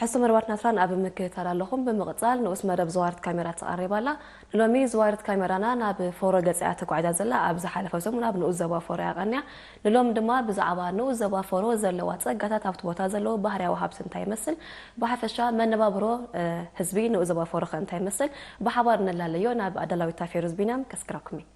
ኣስተ መርባት ናትራን ኣብ ምክትታል ኣለኹም። ብምቕጻል ንኡስ መደብ ዘዋርት ካሜራ ትቐርብ ኣላ። ንሎሚ ዘዋርት ካሜራና ናብ ፎሮ ገጽ እያ ተጓዒዛ ዘላ። ኣብ ዝሓለፈ ሰሙን ኣብ ንኡስ ዞባ ፎሮ እያ ቀንያ። ንሎም ድማ ብዛዕባ ንኡስ ዞባ ፎሮ ዘለዋ ጸጋታት፣ ኣብቲ ቦታ ዘለዉ ባህርያዊ ሃብቲ እንታይ ይመስል፣ ብሓፈሻ መነባብሮ፣ እ፣ ህዝቢ ንኡስ ዞባ ፎሮ ከ እንታይ ይመስል፣ ብሓባር ነላለዮ። ናብ ኣዳላዊት ታፌሩዝ ቢንያም ከስክረኩም እየ።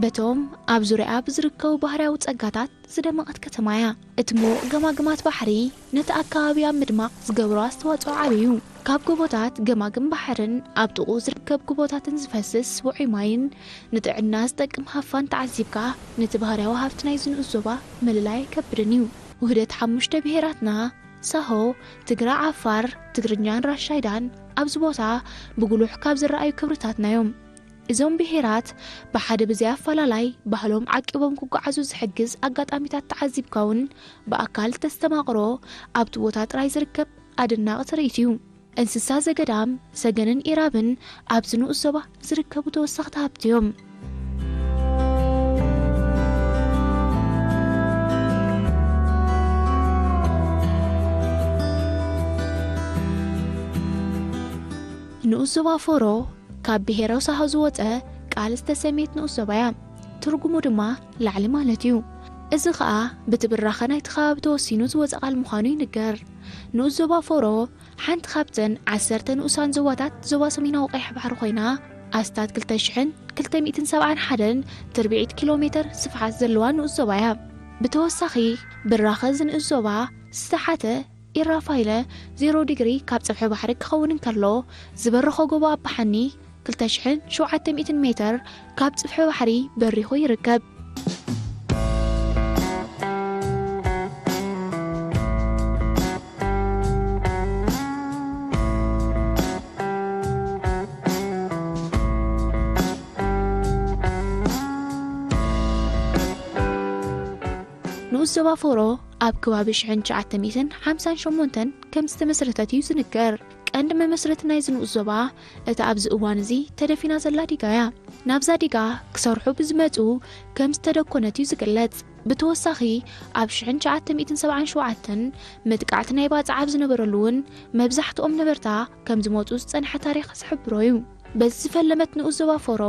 በቶም ኣብ ዙርያኣ ብዝርከቡ ባህርያዊ ጸጋታት ዝደመቐት ከተማ እያ። እቲ ምዉቕ ገማግማት ባሕሪ ነቲ ኣከባቢ ኣብ ምድማቕ ዝገብሮ ኣስተዋጽኦ ዓቢ እዩ። ካብ ጎቦታት፣ ገማግም ባሕርን ኣብ ጥቕኡ ዝርከብ ጎቦታትን ዝፈስስ ውዑይ ማይን ንጥዕና ዝጠቅም ሃፋን ተዓዚብካ፣ ነቲ ባህርያዊ ሃብቲ ናይዚ ንኡስ ዞባ ምልላይ ኣይከብድን እዩ። ውህደት ሓሙሽተ ብሄራትና፣ ሳሆ፣ ትግራ፣ ዓፋር፣ ትግርኛን ራሻይዳን ኣብዚ ቦታ ብጉሉሕ ካብ ዝረኣዩ ክብርታትና እዮም። እዞም ብሄራት ብሓደ ብዘይ ኣፈላላይ ባህሎም ዓቂቦም ክጓዓዙ ዝሕግዝ ኣጋጣሚታት ተዓዚብካ እውን ብኣካል ተስተማቕሮ ኣብቲ ቦታ ጥራይ ዝርከብ ኣደናቒ ትርኢት እዩ። እንስሳ ዘገዳም፣ ሰገንን ኢራብን ኣብዚ ንኡስ ዞባ ዝርከቡ ተወሰኽቲ ሃብቲ እዮም። ንኡስ ዞባ ፎሮ ካብ ብሄረ ሳሆ ዝወጸ ቃል ዝተሰምየት ንኡስ ዞባ እያ። ትርጉሙ ድማ ላዕሊ ማለት እዩ። እዚ ኸኣ ብቲ ብራኸ ናይቲ ከባቢ ተወሲኑ ዝወጸ ቃል ምዃኑ ይንገር። ንኡስ ዞባ ፎሮ ሓንቲ ካብተን ዓሰርተ ንኡሳን ዞባታት ዞባ ሰሜናዊ ቀይሕ ባሕሪ ኮይና፣ ኣስታት ክልተ ሽሕን ክልተ ሚእትን ሰብዓን ሓደን ትርብዒት ኪሎ ሜተር ስፍሓት ዘለዋ ንኡስ ዞባ እያ። ብተወሳኺ፣ ብራኸ እዚ ንኡስ ዞባ ዝተሓተ ኢራፋይለ ዜሮ ዲግሪ ካብ ጽፍሒ ባሕሪ ክኸውን እንከሎ፣ ዝበረኾ ጎቦ ኣባሓኒ ክልተ ሽሕን ሸውዓተ ሚእትን ሜተር ካብ ጽፍሒ ባሕሪ በሪኹ ይርከብ። ንኡስ ዞባ ፎሮ ኣብ ከባቢ ሽሕን ትሽዓተ ሚእትን ሓምሳን ሸሞንተን ከም ዝተመስረተት እዩ ዝንገር። ቀንዲ መመስረቲ ናይዚ ንኡስ ዞባ እታ ኣብዚ እዋን እዚ ተደፊና ዘላ ዲጋ እያ። ናብዛ ዲጋ ክሰርሑ ብዝመጹ ከም ዝተደኮነት እዩ ዝግለጽ። ብተወሳኺ፣ ኣብ ሽሕን ትሽዓተ ሚእትን ሰብዓን ሸውዓተን መጥቃዕቲ ናይ ባጽዓ ኣብ ዝነበረሉ እውን መብዛሕትኦም ነበርታ ከም ዝመጹ ዝጸንሐ ታሪኽ ዝሕብሮ እዩ። በዚ ዝፈለመት ንኡስ ዞባ ፎሮ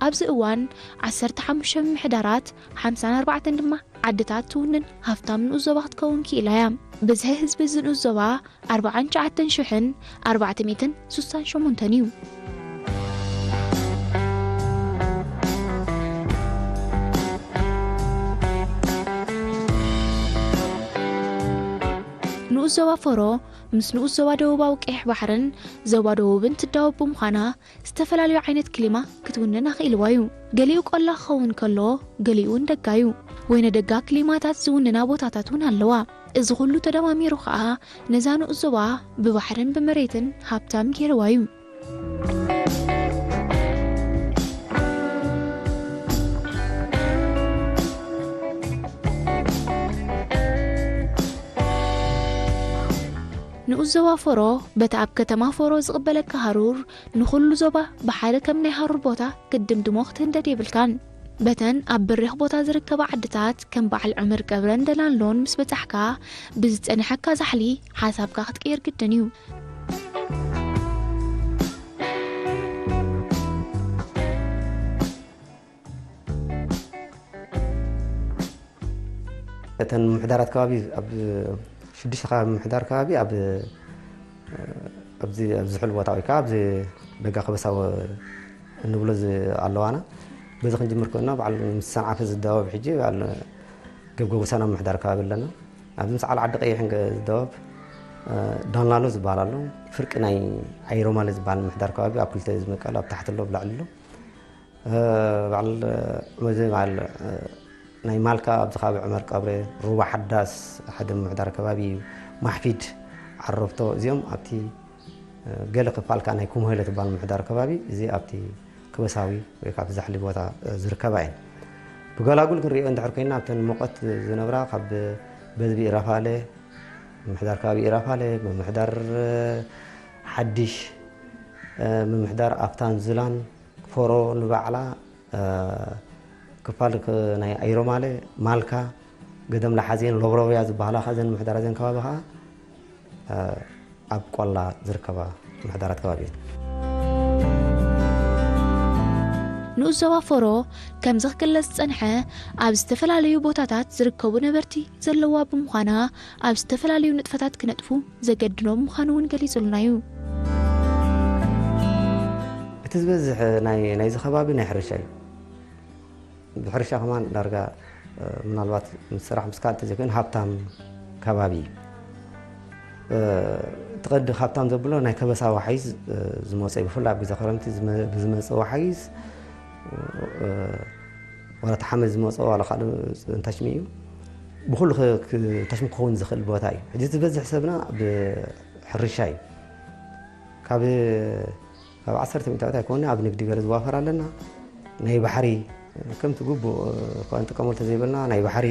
ኣብዚ እዋን ዓሰርተ ሓሙሽተ ምምሕዳራት፣ ሓምሳን ኣርባዕተን ድማ ዓድታት ትውንን ሃፍታም ንኡስ ዞባ ክትከውን ክኢላ እያ። ብዝሒ ህዝቢ እዚ ንኡስ ዞባ ኣርባዓን ትሽዓተን ሽሕን ኣርባዕተ ሚእትን ስሳን ሸሞንተን እዩ። ንኡስ ዞባ ፎሮ ምስ ንኡስ ዞባ ደቡባዊ ቀይሕ ባሕርን ዞባ ደቡብን ትዳወብ ብምዃና፣ ዝተፈላለዩ ዓይነት ክሊማ ክትውንን ኣኽኢልዋ እዩ። ገሊኡ ቆላ ክኸውን ከሎ፣ ገሊኡ እውን ደጋ እዩ። ወይነ ደጋ ክሊማታት ዝውንና ቦታታት እውን ኣለዋ። እዚ ኩሉ ተደማሚሩ ኸኣ ነዛ ንኡስ ዞባ ብባሕርን ብመሬትን ሃብታም ገይርዋ እዩ። ንኡስ ዞባ ፎሮ በቲ ኣብ ከተማ ፎሮ ዝቕበለካ ሃሩር ንኹሉ ዞባ ብሓደ ከም ናይ ሃሩር ቦታ ክትድምድሞ ክትህንደድ የብልካን። በተን ኣብ በሪኽ ቦታ ዝርከባ ዓድታት ከም በዓል ዑመር ቀብረን ደላንሎን ምስ በጻሕካ፣ ብዝጸንሐካ ዛሕሊ ሓሳብካ ክትቅይር ግድን እዩ። እተን ምምሕዳራት ከባቢ ኣብ ሽዱሽተ ከባቢ ምምሕዳር ከባቢ ኣብ ኣብዚ ኣብ ዝሑል ቦታ ወይ ከዓ ኣብዚ ደጋ ከበሳዎ እንብሎ ዝ- ኣለዋና። በዚ ክንጅምር ኮይና በዓል ምስ ሰንዓፈ ዝዳወብ ሕጂ በዓል ገብገብሳና ምምሕዳር ከባቢ ኣለና። ኣብዚ ምስ ዓል ዓዲ ቀይሕን ገ- ዝዳወብ እ፣ ዳንላሎ ዝበሃል ኣሎ። ፍርቂ ናይ ዓይሮማለ ዝበሃል ምምሕዳር ከባቢ ኣብ ክልተ ዝመቀል ኣብ ታሕቲ ኣሎ፣ ኣብ ላዕሊ ኣሎ። እ፣ በዓል መዚ በዓል እ፣ ናይ ማልካ ኣብዚ ከባቢ ዑመር ቀብረ፣ ሩባ ሓዳስ ሓደ ምምሕዳር ከባቢ እዩ። ማሕፊድ፣ ዓረብቶ እዚኦም ኣብቲ ገለ ክፋል ከኣ ናይ ኩምሆይለ ትበሃል ምምሕዳር ከባቢ፣ እዚ ኣብቲ ክበሳዊ ወይ ካብ ዛሕሊ ቦታ ዝርከባ እየን። ብገላጉል ክንሪኦ እንድሕር ኮይና ኣብተን ሙቐት ዝነብራ ካብ በዝቢ ኢራፋለ፣ ምምሕዳር ከባቢ ኢራፋለ፣ ምምሕዳር ሓድሽ፣ ምምሕዳር ኣፍታን ዝላን፣ ፎሮ ንባዕላ ክፋል ናይ ኣይሮማለ፣ ማልካ፣ ገደም ላሓዜን፣ ሎብሮብያ ዝበሃላ ከኣ እዘን ምሕዳራት እዘን ከባቢ ከኣ ኣብ ቆላ ዝርከባ ምሕዳራት ከባቢ እየን። ንኡስ ዞባ ፎሮ ከምዚ ክግለጽ ዝጸንሐ ኣብ ዝተፈላለዩ ቦታታት ዝርከቡ ነበርቲ ዘለዋ ብምዃና ኣብ ዝተፈላለዩ ንጥፈታት ክነጥፉ ዘገድዶም ምዃኑ እውን ገሊጹልና እዩ። እቲ ዝበዝሕ ናይ ናይዚ ከባቢ ናይ ሕርሻ እዩ። ብሕርሻ ከማን ዳርጋ ምናልባት ምስ ስራሕ ምስ ካልእ ተዘይኮይኑ ሃብታም ከባቢ እዩ። እቲ ቀዲ ሃብታም ዘብሎ ናይ ከበሳ ዋሕይዝ ዝመፀ እዩ። ብፍላይ ኣብ ግዜ ክረምቲ ብዝመፀ ዋሕይዝ ዋላ ተሓመ ዝመፀ ዋላ ካልእ እንታሽሚ እዩ። ብኩሉ ተሽሚ ክኸውን ዝኽእል ቦታ እዩ። ሕጂ ዝበዝሕ ሰብና ብሕርሻ እዩ። ካብ ካብ ዓሰርተ ሚእታዊት ኣይኮነ ኣብ ንግዲ ገለ ዝዋፈር ኣለና። ናይ ባሕሪ ከምቲ ግቡእ እኳ ንጥቀመሉ ተዘይበልና ናይ ባሕሪ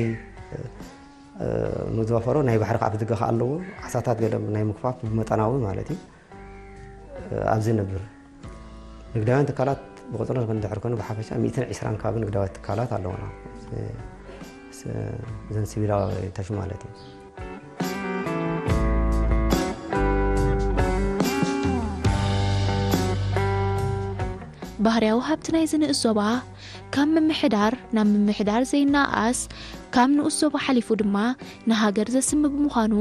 ንዝዋፈሮ ናይ ባሕሪ ከዓ ብድገ ከዓ ኣለዎ። ዓሳታት ገለ ናይ ምክፋፍ ብመጠናዊ ማለት እዩ ኣብዚ ነብር። ንግዳውያን ትካላት ብቁፅሪ ንድሕር ኮይኑ ብሓፈሻ ሚእትን ዕስራን ከባቢ ንግዳዊ ትካላት ኣለውና። ዘን ሲቪላዊ ተሹ ማለት እዩ። ባህርያዊ ሃብቲ ናይዚ ንኡስ ዞባ ካብ ምምሕዳር ናብ ምምሕዳር ዘይነኣኣስ፣ ካብ ንኡስ ዞባ ሓሊፉ ድማ ንሃገር ዘስሚ ብምዃኑ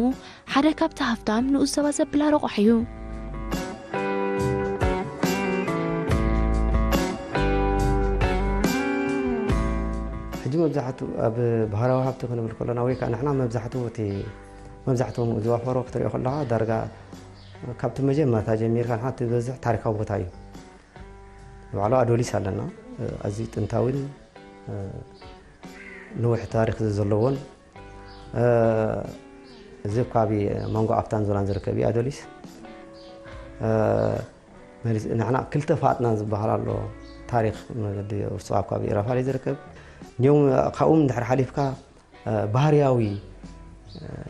ሓደ ካብቲ ሃፍታም ንኡስ ዞባ ዘብላ ረቋሒ እዩ። ሕጂ መብዛሕትኡ ኣብ ባህርያዊ ሃብቲ ክንብል ከሎና ወይ ከዓ ንሕና መብዛሕትኡ እቲ መብዛሕትኦም ዝዋፈሮ ክትሪኦ ከለኻ ዳርጋ ካብቲ መጀመርታ ጀሚርካ ንሓንቲ ዝበዝሕ ታሪካዊ ቦታ እዩ። ንባዕሉ ኣዶሊስ ኣለና። ኣዝዩ ጥንታዊን ነዊሕ ታሪክ ዘለዎን እዚ ከባቢ መንጎ ኣፍታን ዞላን ዝርከብ እዩ ኣዶሊስ። ንሕና ክልተ ፋጥና ዝበሃል ኣሎ ታሪክ መገዲ እርሱ ኣብ ከባቢ ኢራፋል እዩ ዝርከብ። እንዲሁም ካብኡ እንድሕር ሓሊፍካ ባህርያዊ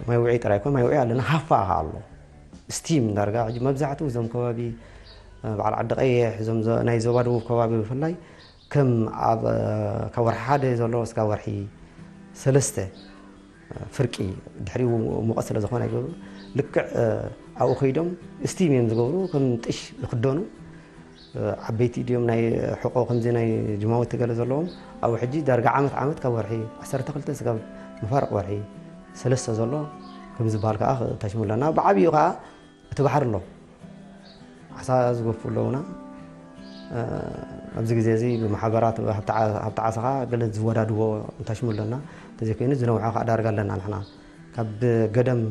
ማይ ውዒ ጥራይ ኮን ማይ ውዒ ኣለና ሃፋ ከ ኣሎ ስቲም ዳርጋ ሕጂ መብዛሕትኡ እዞም ከባቢ በዓል ዓዲ ቀይሕ እዞም ናይ ዞባ ደቡብ ከባቢ ብፍላይ ከም ኣብ ካብ ወርሒ ሓደ ዘሎ እስካብ ወርሒ ሰለስተ ፍርቂ ድሕሪኡ ሙቐት ስለ ዝኾነ ኣይገብሩ ልክዕ ኣብኡ ከይዶም ስቲም እዮም ዝገብሩ ከም ጥሽ ይክደኑ ዓበይቲ ድዮም ናይ ሕቆ ከምዚ ናይ ጅማውቲ ገለ ዘለዎም ኣብኡ ሕጂ ዳርጋ ዓመት ዓመት ካብ ወርሒ ዓሰርተ ክልተ ስጋብ መፋርቕ ወርሒ ሰለስተ ዘሎ ከም ዝበሃል ከዓ ተሽሙ ኣለና ብዓብኡ ከዓ እቲ ባሕሪ ኣሎ ዓሳ ዝገፉ ኣለውና ኣብዚ ግዜ እዚ ብማሕበራት ሃብቲ ዓሳ ከዓ ገለ ዝወዳድዎ እንተሽሙ ኣለና እንተዘይኮይኑ ዝነውሐ ከዓ ዳርጋ ኣለና ንሕና ካብ ገደም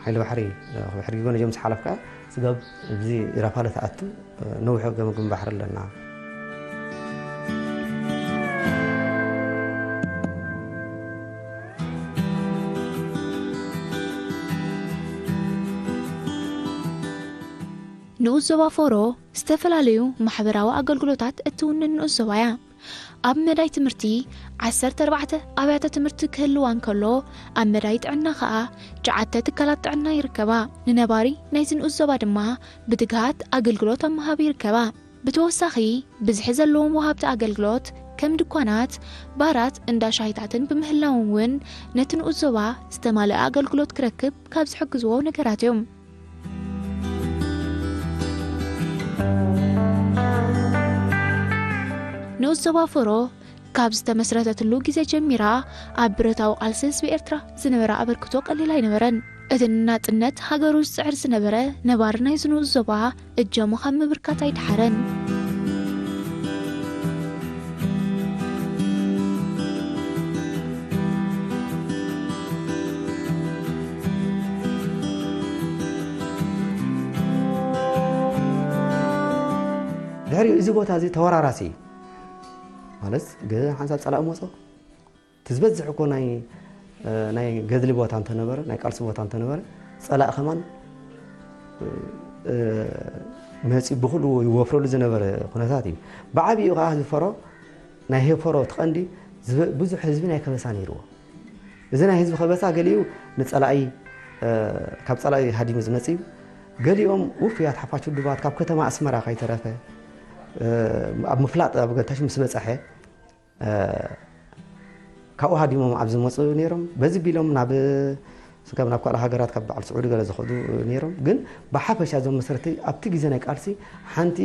ሓይሊ ባሕሪ ሕርጊጎ ነጀም ዝሓለፍካ ስጋብ እዚ ኢራፋለ ተኣቱ ነዊሕ ገምግም ባሕሪ ኣለና። ንኡስ ዞባ ፎሮ ዝተፈላለዩ ማሕበራዊ ኣገልግሎታት እትውንን ንኡስ ዞባ እያ። ኣብ መዳይ ትምህርቲ ዓሰርተ ኣርባዕተ ኣብያተ ትምህርቲ ክህልዋ እንከሎ ኣብ መዳይ ጥዕና ከኣ ትሽዓተ ትካላት ጥዕና ይርከባ። ንነባሪ ናይዚ ንኡስ ዞባ ድማ ብትግሃት ኣገልግሎት ኣብ ምሃብ ይርከባ። ብተወሳኺ ብዝሒ ዘለዎም ወሃብቲ ኣገልግሎት ከም ድኳናት፣ ባራት፣ እንዳ ሻሂታትን ብምህላዎም እውን ነቲ ንኡስ ዞባ ዝተማልአ ኣገልግሎት ክረክብ ካብ ዝሕግዝዎ ነገራት እዮም። ንኡስ ዞባ ፎሮ ካብ ዝተመስረተትሉ ግዜ ጀሚራ ኣብ ብረታዊ ቃልሲ ህዝቢ ኤርትራ ዝነበራ ኣበርክቶ ቀሊል ኣይነበረን። እቲ ንናጽነት ሃገሩ ዝጽዕር ዝነበረ ነባሪ ናይዚ ንኡስ ዞባ እጃሙ ካብ ምብርካት ኣይደሓረን። ድሕሪኡ እዚ ቦታ እዚ ተወራራሲ እዩ ማለት ገ ሓንሳብ ጸላኢ መጾ እቲ ዝበዝሕ እኮ ናይ ናይ ገድሊ ቦታ እንተነበረ፣ ናይ ቃልሲ ቦታ እንተነበረ፣ ጸላኢ ከማን መፂ ብኩሉ ይወፍረሉ ዝነበረ ኩነታት እዩ። ብዓብኡ ከዓ ዝፈሮ ናይ ሄፈሮ እቲ ቀንዲ ብዙሕ ህዝቢ ናይ ከበሳ ነይርዎ። እዚ ናይ ህዝቢ ከበሳ ገሊኡ ንፀላኢ ካብ ፀላኢ ሃዲሙ ዝመፅ እዩ። ገሊኦም ውፍያት ሓፋሽ ውድባት ካብ ከተማ ኣስመራ ከይተረፈ ኣብ ምፍላጥ ኣብ ገታሽ ምስ በፀሐ ካብኡ ሃዲሞም ኣብ ዝመፁ ነይሮም። በዚ ቢሎም ናብ ስጋብ ናብ ካልእ ሃገራት ካብ በዓል ስዑዲ ገለ ዝኸዱ ነይሮም። ግን ብሓፈሻ እዞም መስረቲ ኣብቲ ግዜ ናይ ቃልሲ ሓንቲ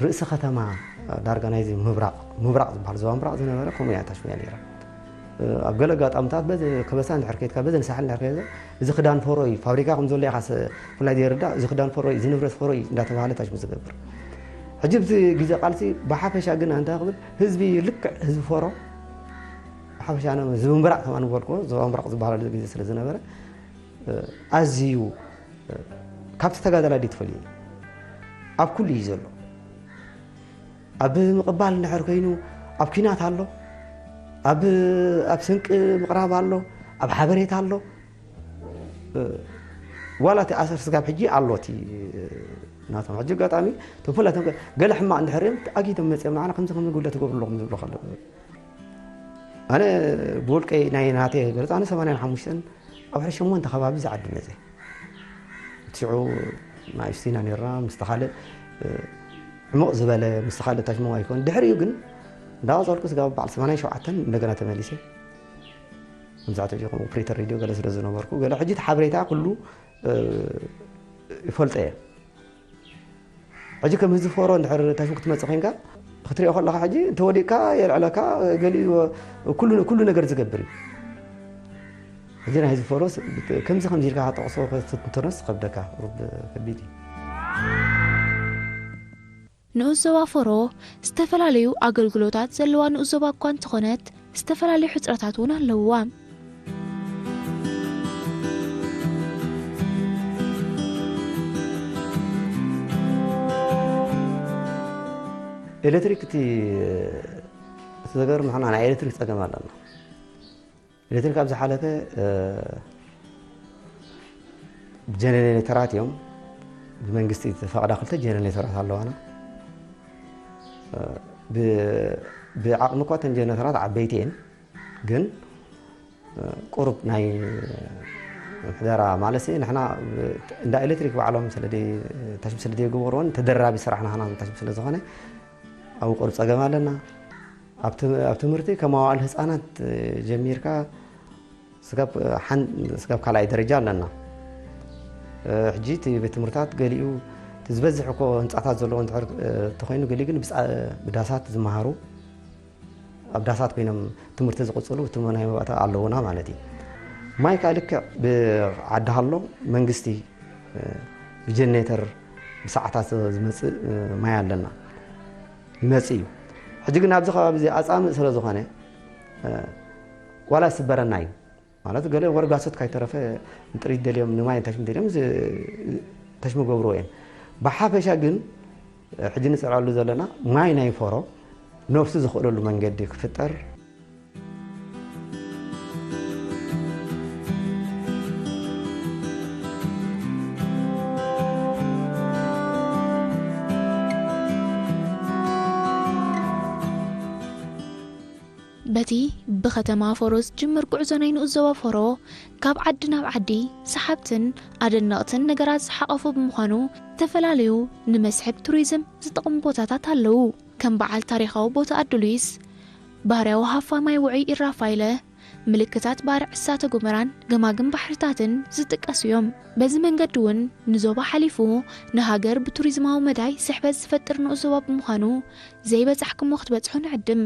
ርእሲ ከተማ ዳርጋ ናይዚ ምብራቕ ምብራቕ ዝበሃል ዞባ ምብራቕ ዝነበረ ከምኡ እያ ታሽሙያ ነይራ። ኣብ ገለ ኣጋጣምታት በዚ ከበሳ እንድሕር ከይድካ በዚ ንሳሕል እንድሕር ከይድካ እዚ ክዳን ፈሮ እዩ ፋብሪካ ከም ዘሎ ኢኻ ብፍላይ ዘይርዳእ እዚ ክዳን ፈሮ እዩ እዚ ንብረት ፈሮ እዩ እንዳተባሃለ ታሽሙ ዝገብር። ሕጂ ብዚ ግዜ ቃልሲ ብሓፈሻ ግን እንታይ ክብል ህዝቢ ልክዕ ህዝቢ ፈሮ ብሓፈሻ ህዝቢ ምብራቕ ከማን ዝበልክዎ ዞባ ምብራቕ ዝበሃለሉ ግዜ ስለ ዝነበረ ኣዝዩ ካብቲ ተጋዳላይ ድዩ ትፈልዩ ኣብ ኩሉ እዩ ዘሎ። ኣብ ምቕባል እንድሕር ኮይኑ ኣብ ኲናት ኣሎ፣ ኣብ ኣብ ስንቂ ምቕራብ ኣሎ፣ ኣብ ሓበሬታ ኣሎ። ዋላ እቲ ኣሰር ስጋብ ሕጂ ኣሎ እቲ ናቶም ሕጂ ኣጋጣሚ ተፈላቶም ገለ ሕማቕ እንድሕር እዮም ኣጊቶም መፅኦም ንዓና ከምዚ ከምዚ ጉድለት ትገብሩ ኣለኹም ዝብሉ ከለዉ ኣነ ብውልቀይ ናይ ናተይ ገለፅ ኣነ ሰማንያን ሓሙሽተን ኣብ ሕደ ሸሞንተ ከባቢ ዝዓዲ መፀ እቲ ሽዑ ንእሽቲና ነርና ምስቲ ካልእ ዕሙቕ ዝበለ ምስቲ ካልእ ታሽሞ ኣይኮን ድሕሪኡ ግን እንዳቐፀልኩ ስጋብ በዓል ሰማንያን ሸውዓተን እንደገና ተመሊሰ መብዛሕትኡ ከም ኦፕሬተር ሬድዮ ገለ ስለ ዝነበርኩ ገለ ሕጂ እቲ ሓበሬታ ኩሉ ይፈልጦ እየ ሕጂ ከም ህዝቢ ፈሮ እንድሕር ታሽሙ ክትመፅእ ኮይንካ ክትሪኦ ከለካ ሕጂ እንተወዲቅካ የልዕለካ ገሊኡ ኩሉ ነገር ዝገብር እዩ ሕጂ ናይ ህዝቢ ፈሮስ ከምዚ ከምዚ ኢልካ ጠቕሶ ክትንተኖስ ከብደካ ሩብ ከቢድ እዩ ንኡስ ዞባ ፈሮ ዝተፈላለዩ ኣገልግሎታት ዘለዋ ንኡስ ዞባ እኳ እንተኾነት ዝተፈላለዩ ሕፅረታት እውን ኣለውዋ። ኤሌክትሪክ እቲ እቲ ዘገርም ንሕና ናይ ኤሌክትሪክ ፀገም ኣለና። ኤሌክትሪክ ኣብ ዝሓለፈ ጀነሬተራት እዮም ብመንግስቲ ዝተፈቕዳ ክልተ ጀነሬተራት ኣለዋና ብዓቕሚ እኳ እተን ጀነሬተራት ዓበይቲ እየን ግን ቁሩብ ናይ ምሕደራ ማለት ንሕና እንዳ ኤሌክትሪክ ባዕሎም ታሽም ስለ ዘይገበርዎን ተደራቢ ስራሕ ናህና ታሽም ስለ ዝኾነ ኣብ ቁሩብ ፀገም ኣለና ኣብ ትምህርቲ ከማዋዕል ህፃናት ጀሚርካ ስጋብ ካልኣይ ደረጃ ኣለና ሕጂ እቲ ቤት ትምህርታት ገሊኡ ዝበዝሕ እኮ ህንፃታት ዘለዎ እንተኾይኑ ገሊኡ ግን ብዳሳት ዝመሃሩ ኣብ ዳሳት ኮይኖም ትምህርቲ ዝቕፅሉ ትምህርቲ ናይ መባእታ ኣለውና ማለት እዩ ማይ ከዓ ልክዕ ብዓዲ ሃሎ መንግስቲ ብጀኔተር ብሰዓታት ዝመፅእ ማይ ኣለና ይመፅእ እዩ ሕጂ ግን ኣብዚ ከባቢ እዚ ኣፃምእ ስለ ዝኾነ ዋላ ዝስበረና እዩ ማለት ገለ ወረጋሶት ካይተረፈ ንጥሪት ደልዮም ንማይ ተሽሚ ደልዮም ተሽሚ ገብርዎ እዮም ብሓፈሻ ግን ሕጂ ንፅዕረሉ ዘለና ማይ ናይ ፈሮ ነብሱ ዝኽእለሉ መንገዲ ክፍጠር በቲ ብኸተማ ፎሮ ዝጅምር ጉዕዞ ናይ ንኡስ ዞባ ፎሮ ካብ ዓዲ ናብ ዓዲ ሰሓብትን ኣደነቕትን ነገራት ዝሓቐፉ ብምዃኑ ዝተፈላለዩ ንመስሕብ ቱሪዝም ዝጠቕሙ ቦታታት ኣለዉ። ከም በዓል ታሪኻዊ ቦታ ኣዱሊስ፣ ባህርያዊ ሃፋ ማይ ውዑይ ኢራፋይለ፣ ምልክታት ባርዕ እሳተ ጎመራን ገማግም ባሕርታትን ዝጥቀሱ እዮም። በዚ መንገዲ እውን ንዞባ ሓሊፉ ንሃገር ብቱሪዝማዊ መዳይ ስሕበት ዝፈጥር ንኡስ ዞባ ብምዃኑ ዘይበጻሕኩሞ ክትበጽሑ ንዕድም።